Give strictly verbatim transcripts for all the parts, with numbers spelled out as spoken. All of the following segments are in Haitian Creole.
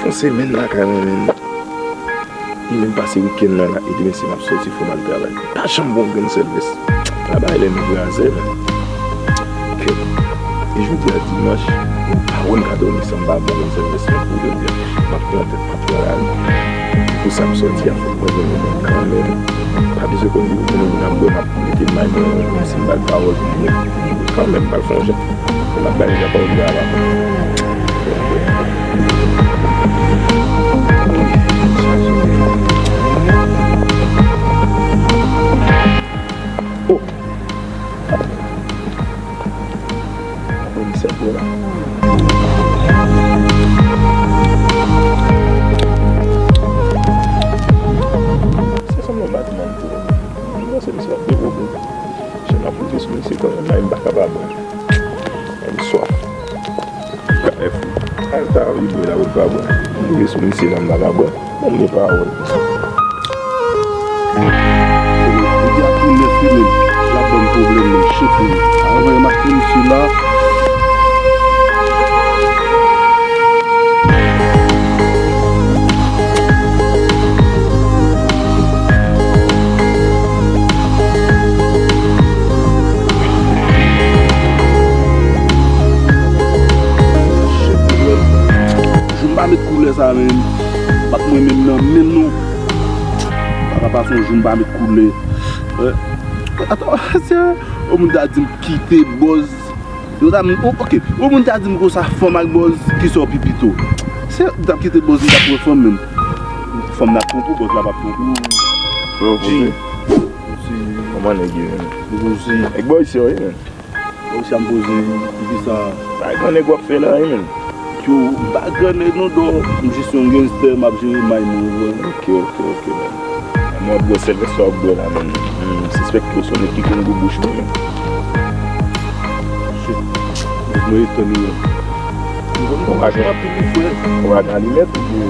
Yon semèn lakay mwen, men li menm pase wikenn nan la, e demen se m ap sòti fò m al travay. Pa janm gon grenn sèvis. La bagay lè nou kraze, men. Kèt. E jodi a dimanch, mwen pa konn ka dòmi san m pa bon grenn sèvis mwen pou jodi a. M ap pran tèt, m ap pran lari. Se pou sa m sòti a, fòk mwen jwenn yon moun kanmenm. Pa bezwen konn li pou moun ap bwè, m ap mete may mwen, menm si m ba l pawòl pou mwen. Kanmenm, m pral fè yon jan. M ap bay nèg la pawòl gra la. Oh! Komisè Gola. Se sanble yon batman m tou. M panse misye ap devlope. Jan m ap woule sou misye kanmenm la, m pa kapab. M swaf. Kafou. Al ta wi bwè la, ou pa bwè. M woule sou misye la, m pa ka bwè. Ban m de pawòl. Li ap tou nèf wi, men l ap ban m pwoblèm, men shit, wi. Avan yon machin sou la. Shit, wi. Jou m pa met koulè sa, men. Bat mwen menm nan men nou. Pa ka pase yon jou m pa met koulè. Eh, atann, se, o moun ta di m kite bòz. Yo ta m, o, ok, o moun ta di m konsa fanm ak bòz, kisa w pi pito? Se m t ap kite bòz, m t ap pran fanm menm. Fanm nan ap twonpe w, bòz la p ap twonpe w. Frè, poze. Poze. Kòman nèg ye, menm? Poze. Nèg bò isi yo, wi, menm. Bò isi a m poze, epi sa. Sa e gran nèg w ap fè la, wi, menm. Yo, m pa grannèg non, dò, m jis yon gangstè, m ap jere may mwen, ou konprann? Ok, ok, ok, man. Mwen ap bwè sèl sa w ap bwè la, man. M sispèk ke w se yon nèg ki konn gou bouch mwen, man. Shit. Mwen etann, wi. Ou pa gen, ou pa gen alimèt ou gen.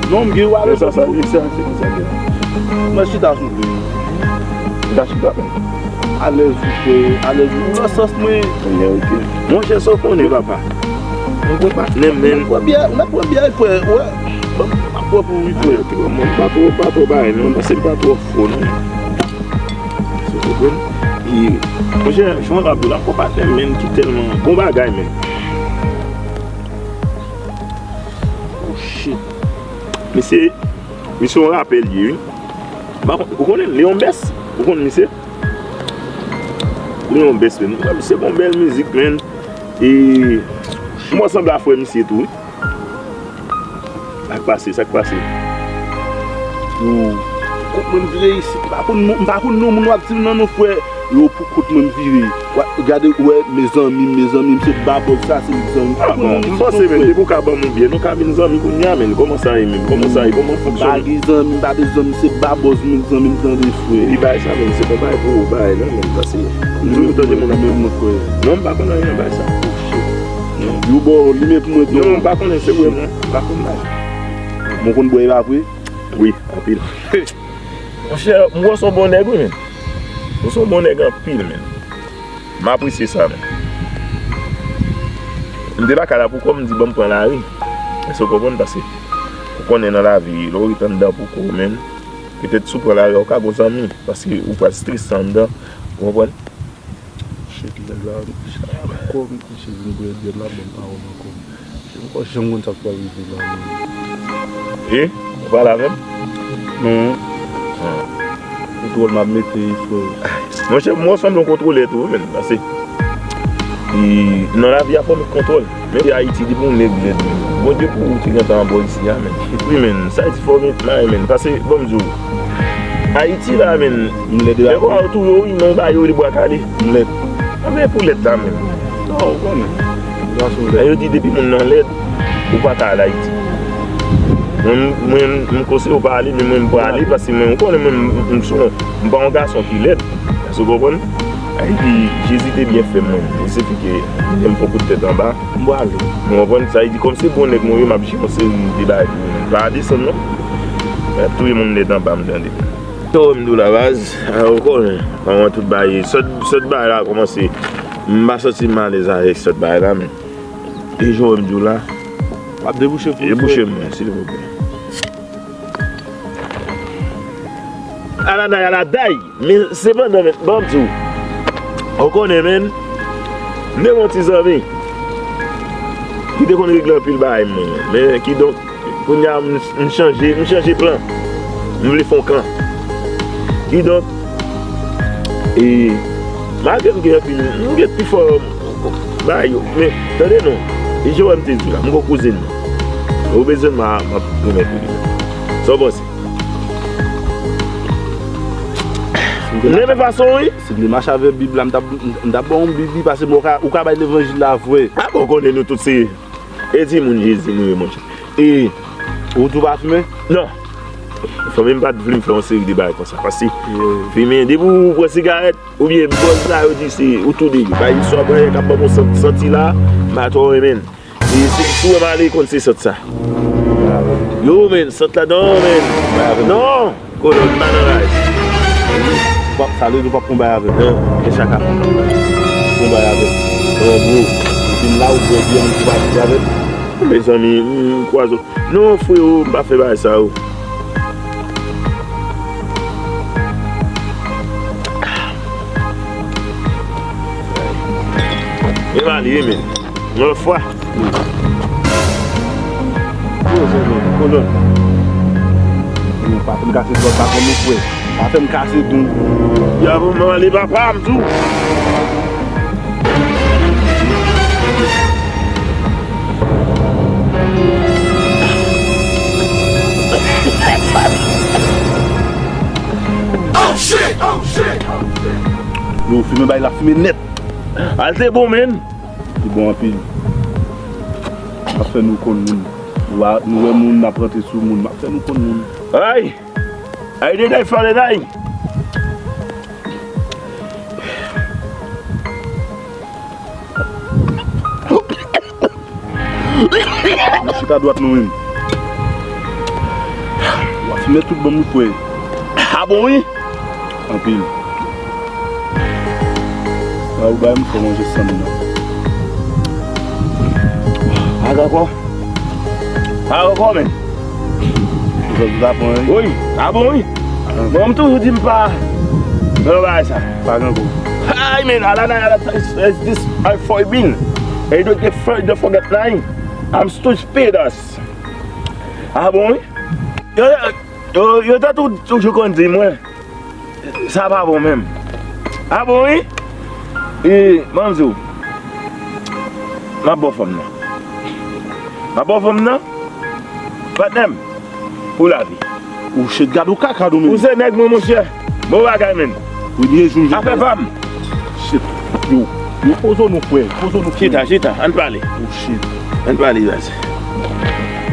Non, m gen, ou alèz. Se sa, sa, se sa, se sa, se sa. Mwen chita sou vle. Chita, chita, man. Alèz ou fè, alèz ou nan sans mwen. Monchè, sa w konnen, papa. Mwen konn pa. Nan men. Nan pran byè, nan pran byè, frè. Wè. Ban m pran pou wi, frè. Ok, bon, mwen pa twò, pa twò bagay, non, paske m pa twò fò, non. Sa w konprann? E, monchè, jan w ap di la, konpatnè m, men, ki tèlman bon bagay, men. Oh, shit. Misye, misye yon rapè l ye, wi. M pa konn, ou konnen Leon Bès? Ou konn misye? Leon Bès, men. Misye gon bèl mizik, men. E, m wè sanble a frè misye tou, wi. Sa k pase, sa k pase? Yo, pou kont mwen m vire isit, m pa konn non, m pa konn non moun w ap di m nan non, frè. Yo, pou kont mwen m vire. Wa, gade, wè, mezanmi, mezanmi, m se babòz sa, se mezanmi. Ah bon, m panse, men, depi w ka ban m yon byè, nou ka vin zanmi kounye a, men. Kòman sa ye menm? Kòman sa ye? Kòman w fonksyone? M pa gen zanmi, m pa de zanmi, se babòz, mezanmi, m tande, frè. Epi bagay sa, men, se pa bagay pou ou bagay, non, men, paske m toujou tande moun ap menm mwen, frè. Non, m pa konn anyen nan bagay sa. Oh, shit. Non. Yo, bon, li men pou mwen, non, m pa konnen, se vre, mwen. M pa konn bagay. Mwen konn bwè, e pa vre? Wi, anpil. Monchè, m wè w se yon bon nèg, wi, men. Ou se yon bon nèg anpil, men. M apresye sa, men. M te lakay la pou kò m, m di, "Ban m pran lari." Èske w konprann? Paske ou konnen nan lavi, lè w ret anndan pou kò w, men, petèt si w pran lari a, ou ka gon zanmi, paske ou pral strese anndan, ou konprann? Shit, nèg la, kò m, misye vin pran byè la, ban m pawòl ankò. M pa janm konn sa k pral rive la, men. E? Ou pale avè m? Non. Ah. Kontwòl m ap mete, frè. Monchè, m wè w sanble yon kontwolè tou, wi, men. Pase. E, nan lavi a, fò w met kontwòl. Men Ayiti, depi yon nèg lèd, men. Bondye pou ou te gentan anba isi a, men. Wi, men. Sa di fò w met may, men. Pase, ban m di w. Ayiti la, men. M lèd. Lè w touye w, wi, non, w ba yo de bwa kale. M lèd. Anben pou lèd la, men. Non, ou konnen. Gason lèd. Yo di depi moun nan lèd, ou pa ka al Ayiti. Mwen, mwen, m konseye w pa ale, men mwen, m prale, paske mwen, ou konnen, mwen, m, m, m, m pa yon gason ki lèd. Èske w konprann? Epi, Jezi te byen fè mwen. Li sifike m pran kout tèt anba. M prale. Ou konprann? Sa vle di, kòm se bon nèg mwen ye, m ap jere yon seri de bagay pou mwen. Pa desann, non. Touye moun nèt anba m, tande. Sa w wè m di w la, baz? A, ou konnen. Kòman tout bagay ye? Sòt, sòt bagay la kòmanse. M pa santi m alèz avèk sòt bagay la, men. E jan w wè m di w la, M ap debouche pou ou, frè. Debouche m, silvouplè. Alanay, aladay! Men sepandan, men, ban m di w. Ou konnen, men, m te gen yon ti zanmi ki te konn regle anpil bagay, mwen. Men, kidonk, kounye a, m, m chanje, m chanje plan. M vle fè yon kan. Kidonk, e, malgre m gen anpil, m gen pifò bagay yo, men, tande non. E jan w wè m te di w la, m gon kouzen mwen. Ou bezwen m, m ap remèt ou li. Sa w panse? M renmen fason w, wi. Si m te mache avèk Bib la, m t ap, m t ap ba w yon Bib, wi, paske mwen, ou ka, ou ka bay levanjil la vre. A bon, konnen nou tout se, e timoun Jezi nou ye, monchè. E, ou tou pa fimen? Non. Fanmi m pa t vle m fè yon seri de bagay konsa, paske fimen, depi w pran sigarèt, oubyen bòz la, yo di se, ou tou de yo. Bay istwa bòz k ap ban m yon sant, santi la, m pa twò renmen l. E si, si w wè m ale, konn se sant sa. Yo, men, sant la, non, men. Non! Kolòn, m pa nan raj. W ap, sa vle di w p ap konbay avè m. Non. E chaka. Konbay avè m. An gwo. Ou vin la, ou bwè byè, ou pa pale avè m. Mezanmi, m kwaze w. Non, frewo, m pa fè bagay sa yo. E m ale, men. Yon lòt fwa. Yo, se nou, kolòn. Yo, pa fè m kase zòt, pa fè m frè. Pa fè m kase dou. Ya, bon, m ale papa, m di w. Yo, fimen bay la, fimen nèt. Al te bon, men. Li bon anpil. M ap fè nou konn moun. Nou a, nou wè moun, n ap rantre sou moun. M ap fè nou konn moun. Ay! Ay, deday, fò deday! Nou chita dwat nou menm. W ap fimen tout banm wi frè. A bon wi? Anpil. Sa ou bay m fò manje san m nan. Ak ankò? Ak ankò, men. Ou fè tout aprann wi. Wi, a bon wi. Bon, m toujou di m pa nan bagay sa. Pa gen gwo. Ay, men, ala na, ala, is, is this I forbidden. And you don't get afraid to forget nine. I'm stupid ass. A bon wi? Yo, yo, yo, yo ta tou, toujou konn di mwen, sa pa bon menm. A bon wi? E, ban m di w, m ap ba w fanm nan. M ap ba w fanm nan, patnè m, pou lavi. Ou shit, gad ou kaka nou menm. Ou se nèg mwen, monchè. Bon bagay, men. Premye jou m jwenn. Afè pa m. Shit. Yo, yo, poze w non, frè. Poze w non, frè. Chita, chita. Ann pale. Oh, shit. Ann pale, baz.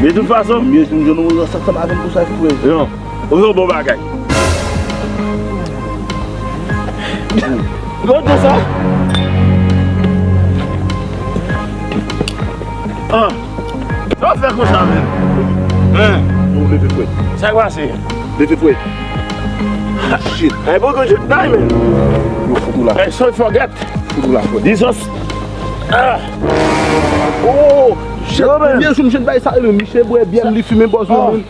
De tout fason. Premye jou m jwenn ou, sa, sa m avè m konsa, frè. Non. Ou se yon bon bagay. Gade sa. Ah. Sa w fè konsa, men? Hein? Yo, leve, frè. Sa k pase? Leve, frè. Shit. Hey, bro, go shoot diamond. Yo, fout ou la. Hey, so forget. Fout ou la, frè. Jesus. Ah. Oh, shit. Yo, men. Premye jou m jwenn bay sa, men misye bwè byè m, li fimen bòz mwen, men.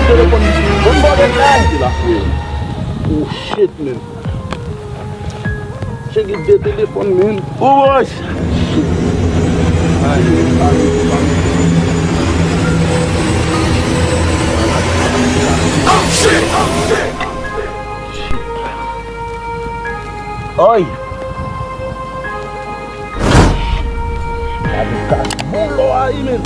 Telefòn li. Bon, bon, bon, bon. Li la, frè. Oh, shit, man. Cheke de telefòn, men. Oh, boy. Oy! Gade kas boulò a, men.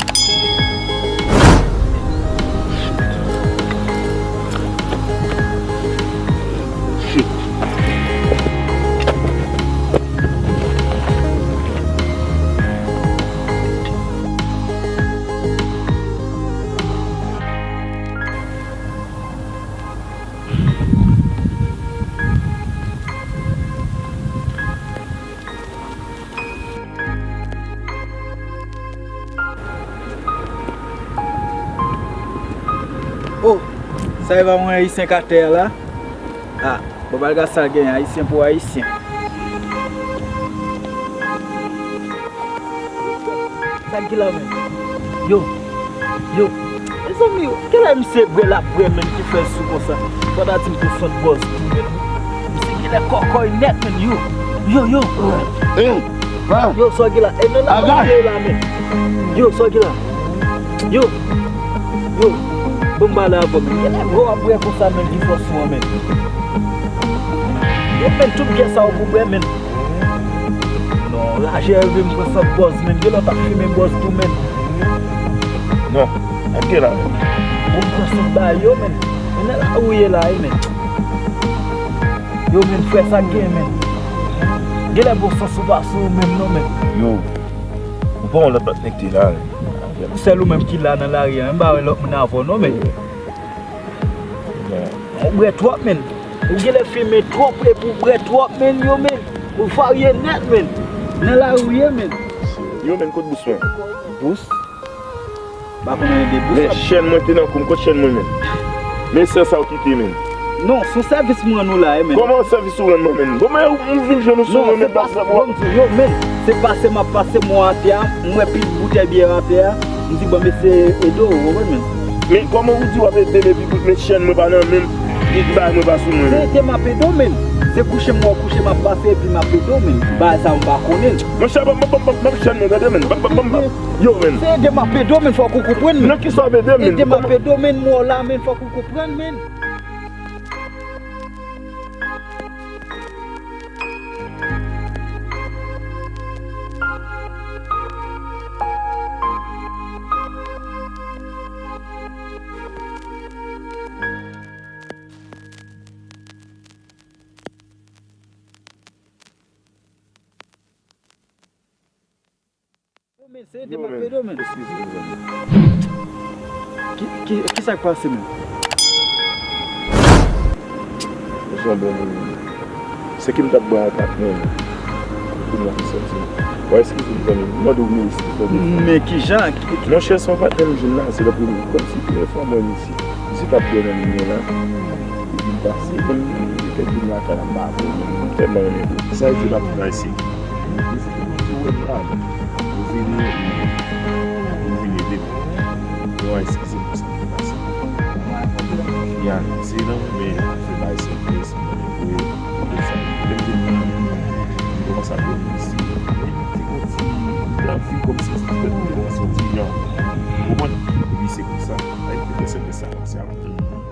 Oh, sa e pa yon ayisyen k atè a la? Ah, bon, malgre sa, gen ayisyen pou ayisyen. Sa ki la menm? Yo, yo, mezanmi, yo, kilè misye bwè l ap bwè, menm ki fè l sou konsa? Fò ta di m te sot bòz tou, menm. Misye genlè kòkòy nèt, menm, yo. Yo, yo. Yo, sa w gen la? E nan la, yo la, menm. Yo, sa w gen la? Yo, yo, ban m pale avè w, menm. Genlè bwè w ap bwè konsa, menm, ki fè w sou an, menm. Yo, menm, tout biyè sa yo pou bwè, menm. Non, raje rive m pran sant bòz, menm. Gen lòt ap fimen bòz tou, menm. Non, antre la, menm. Bon, m pran sant ba yo, menm. Men nan lari w ye la, wi, menm. Yo, menm, frè, sa k gen, menm? Genlè bon sans ou pa sou ou menm, non, menm. Yo, ou pa wè lòt lòt nèg te la, menm. Ou sèl ou menm ki la nan lari a, menm, m pa wè lòt moun avè w, non, menm. Ou bwè twòp, menn. Ou genlè fimen twòp epi ou bwè twòp, menn, yo, menn. Ou varye nèt, menn. Nan lari w ye, menn. Yo, menn, kot bous mwen? Bous? M pa konn anyen de bous. Men chèn mwen te nan kou m, kot chèn mwen, menn? Men sè sa w kite, menn. Non, se yon sèvis m rann ou la, menn. Kòman yon sèvis ou rann mwen, menn? Bon, men ou vin jwenn ou sou mwen, menn, baz la, bon, m di w, yo, menn, se pase m ap pase m wè atè a, m wè pil boutèy byè atè a. M di, bon, mesye, ede w, ou konprann, menn? Men kòman ou di w ap ede m epi bout men chèn mwen pa nan men m, bagay mwen pa sou mwen, menn? Se ede m ap ede w, menn. Se kouche m wè w kouche m ap pase epi m ap ede w, menn. Bagay sa yo m pa konnen l. Monchè, ban m, ban m, ban m, ban m chèn mwen, tande, menn. Ban m, ban m, ban m, ban m. Yo, menn. Se ede m ap ede w, menn, fòk ou konprann, menn. Nan kisa w ap ede m, menn? Ede m ap ede w, menn, m wè w la, menn, fòk ou konprann, menn. Yo, men, se ede m ap ede w, men. Eskize m, zanmi. Ki, ki, ki sa k pase, men? Ou se yon bon moun, men. Se ki m t ap bwè ak ak mwen, men. Kounye a m santi m. W a eskize m, zanmi. M mande w mil eskiz, tande. Men kijan? Monchè, se yon patnè m jwenn la, se lè premye, kòmsi premye fwa m wè misye. Misye t ap bwè nan limyè la. Epi m pase, menm li fè vin lakay la, m pa vle, menm m tèlman renmen pou li. Sa vle di m ap travay se, se pou di w wè m la, ou vini, ou vini ede m. Bon, eskize m pou sa ki pase. Ya, se nan men fè bay sèvis, mwen vre, de sa. Lè m vin la, m kòmanse ap vin isi. Epi m te konn ti, m te ap viv kòmsi se te kòmanse yon ti jan. Ou konprann? Epi se konsa. Epi se konsa.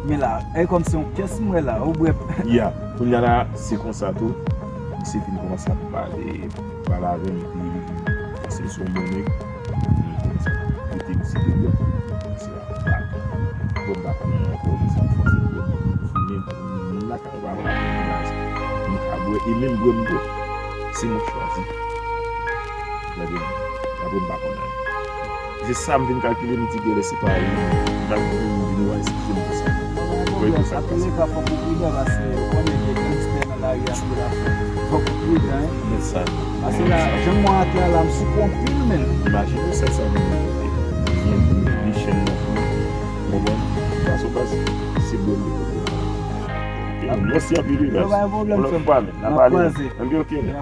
Men la, e kòmsi yon kès m wè la, ou bwè. Ya, kounye a la, se konsa tou. Misye vin kòmanse ap pale, pale avè m, epi li di, paske l se yon bon nèg. Li kòmanse ap pete misye de bwè. Misye ap pale. Bon, m pa konn ankò, misye fòse bwè. Fimen, m lakay, m pa konn ankò, m ka bwè, e menm bwè m bwè, se mwen k chwazi. Gade, apre m pa konn anyen. Se sa m vin kalkile, m di genlè se pa ou. M kalkile m vin wè, eskize m pou sa. Wè pou sa k pase. Antouleka, fòk ou pridan, paske ou konnen gen gangstè nan lari a tou la. Fòk ou pridan, hein. Men sa. Paske la, jan m wè atè a la, m souke anpil, menn. Imajine w sèl sa vin kote. Vin, vin, vin chèn nan. Ou konprann? Paske w pa se bwè m de kote. Mèsi anpil, wi, guys. Yon lòt fwa, menn. N a pale. Anpil, ok, menn.